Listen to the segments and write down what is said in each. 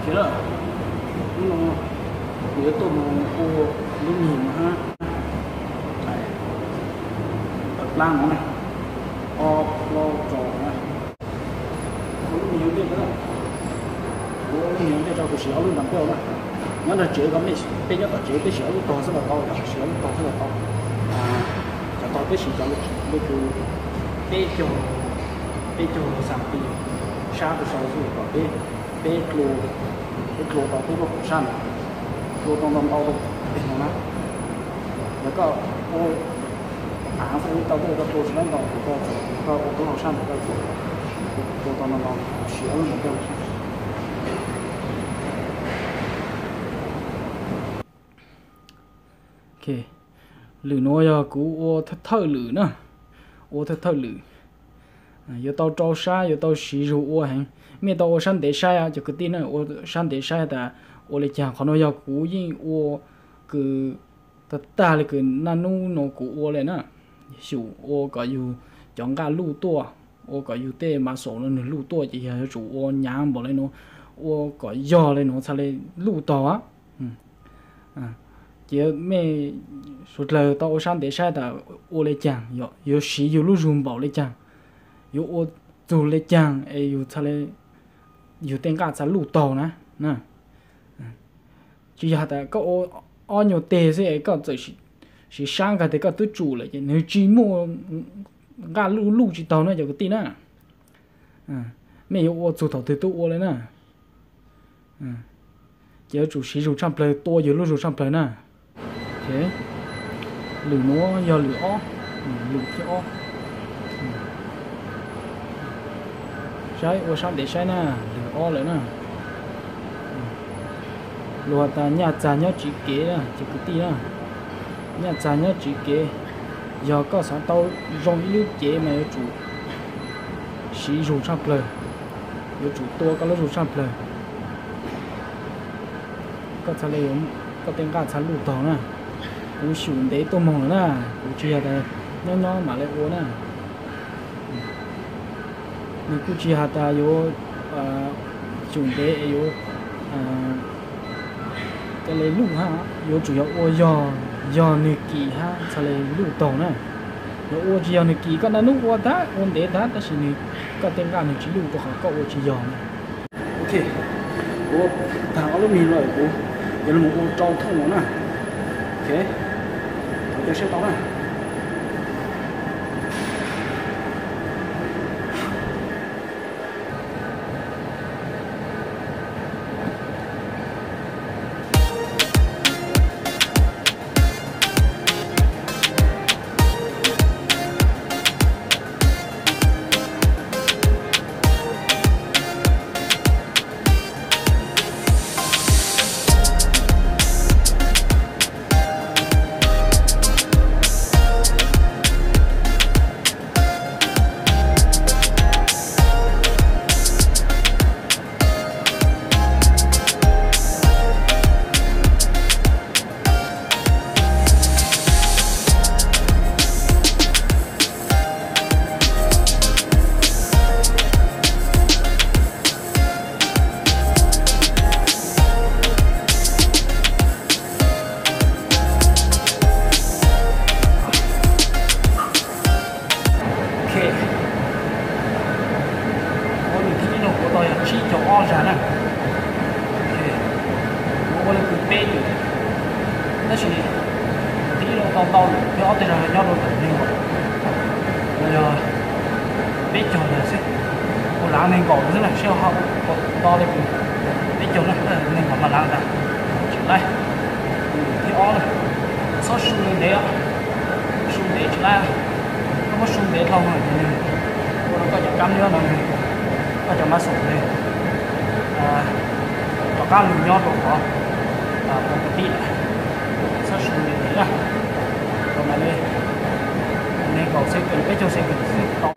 Ces lawm, hnub no kuv yuav tuaj mus ua lub mis no hab, plab no na, ob plaub rau na, ua lub mis ua ntej na, ua lub mis ua ntej rau kuv siv ob lub ntas npej na. Nyob nrog tsev ko, peb nyob tom tsev peb siv ob lub tog xwb los tau, siv ob lub tog xwb los tau. Cov tog peb siv cov li kws peb caug, peb caug xas tis sab rau sau xwb kom peb, peb, peb dlua tau peb lub hauv sab no, dlua tau ntau ntau rau pem no na. Yog koj ua av xwb tau, koj dlua tsis tau ntau, kuv koj ua tau hauv sab ntawd, koj dlua tau ntau ntau, siv ob lub ntawd. Lwm nuav yog kuv ua thawj thawj lwm na, ua thawj thawj lwm. Yuav tau rau sab, yuav tau siv zug ua heev. Mej tau ua sab ntev saib cov kwv tij na, ua sab ntev saib tas ua le caag. Qhov nuav yog kuv yeej ua kws tag tag le kws naj nub nuav kuv ua le na, xyum ua kom yug cov nqaj luj tuaj, ua kom yug tej mas xaum no nwg luj tuaj ces yog yuav tsum ua nyav npaum le nuav, ua kom yog le nuav txhaj le luj taug a. Ces mej suav dlawg tau ua sab ntev saib tas ua le caag, yuav siv yug lub zug npaum le caag, yuav ua txug le caag es yug txhaj le, yug tej nqaj txhaj luj taug na. Tsis yog tas koj ua ob nyuag teg xwb es koj txawm siv sab nqaj teg koj twb tsum lawm ces nwg tsis muaj nqaj luj, luj tsis taug na cov kwv tij na. Mej yuav ua txug thaum twg tub ua le na. Ces yuav tsum siv zug tshaj plawg, tua yug lub zug tshaj plawg na. Lwm nuav yog lwm ob, lwm thib ob. Saib ua sab ntev saib na, lwm ob lawm na. Luag tas nyaj txag nyob tsiv kev na cov kwv tij na. Nyaj txag nyob tsiv kev, yog koj xav tau zoo ib lub cev mas yuav tsum siv zug tshaj plawg, yuav tsum tua koj lub zug tshaj plawg, koj txhaj le, koj tej nqaj txhaj luj taug na. Kuv xyum ntev tuaj moog lawm na, kuv tsis yog tas nyob nyob mam le ua na. Nws kuj tsis has tas yuav xyum ntev es yuav ca le luj hab, yuav tsum yog ua yog, yog nwg kim hab txhaj le luj taug na. Yog ua tsis yog nwg kim, koj naj nub ua tag ua ntev tag tab sis nwg, koj tej nqaj nwg tsis luj rau qhov koj ua tsis yog na. Ok, kuv tag ob lub mis lawm, kuv yuav lug ua rau thooj no na. Ok, thov caw sab tau na. Ok, ua lwm thib ib no kuv tau yog tsib caug ob zag na. Ok, kuv ua le kws peb lwm, tab sis thib ib no tau ntau lwm, thib ob tej zag nyob rau ntawm neeg nkaum, no yog peb caug ntawd xwb. Kuv laav neeg nkaum xwb na, sij hawm ua tau le kws peb caug na, neeg nkaum mas laav ntag, tsis laib. Thib ob na, txhob su ntev, su ntev tsis laib. Koj muab su ntev dhau ces nws ua rau koj cov kab nyob no, koj cov mas xum nws rov qab lug nyob rau qhov pov ka tib lawm. Txhob su ntev na, rau mas le neeg nkaum xeb kws, peb caug xeb kws xwb tau.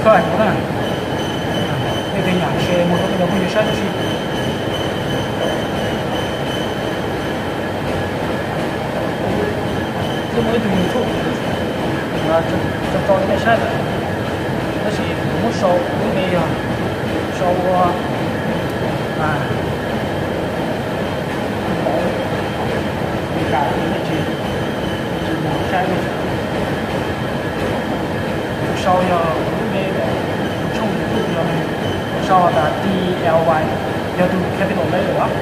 Coj kuv na, nej tus nyam se mus rau nej cov phooj ywg saib tab sis twb muaj ib tug YouTube tso tso rau nej saib lawm, tab sis kuv muab sau lub npe yog sau ua Tus Mauv, Meskas ces nej tsis, tsis mus saib nej. Kuv sau yog kuv lub npe, kuv tshooj YouTube yog, kuv sau tas D L Y, yog tus capital letter os,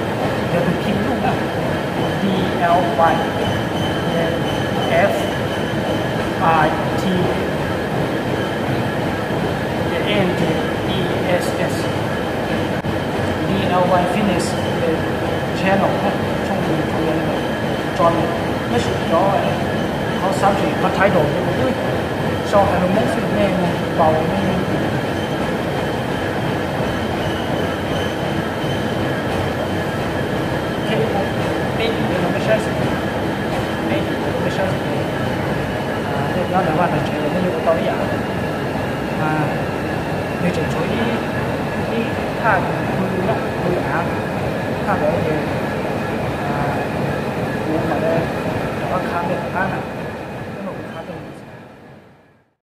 yog tus phim nyuj na, D L Y F I T N E S S, D L Y Fitness channel, tshooj YouTube tso, tab sis cov, qhov subject, qhov title ces kuv twb sau hais lus Hmoob xwb, nej mus ntaus nej, peb yim rau peb saib xwb, peb yim rau peb saib xwb ces nej nyob ntawm vaj ntawm tsev los nej yeej ua tau ib yam. Nws tseem tshuav ib, ib thaj pw, pw av, thaj ntawd ces kuv mam li rov qab qha nej rov qab na.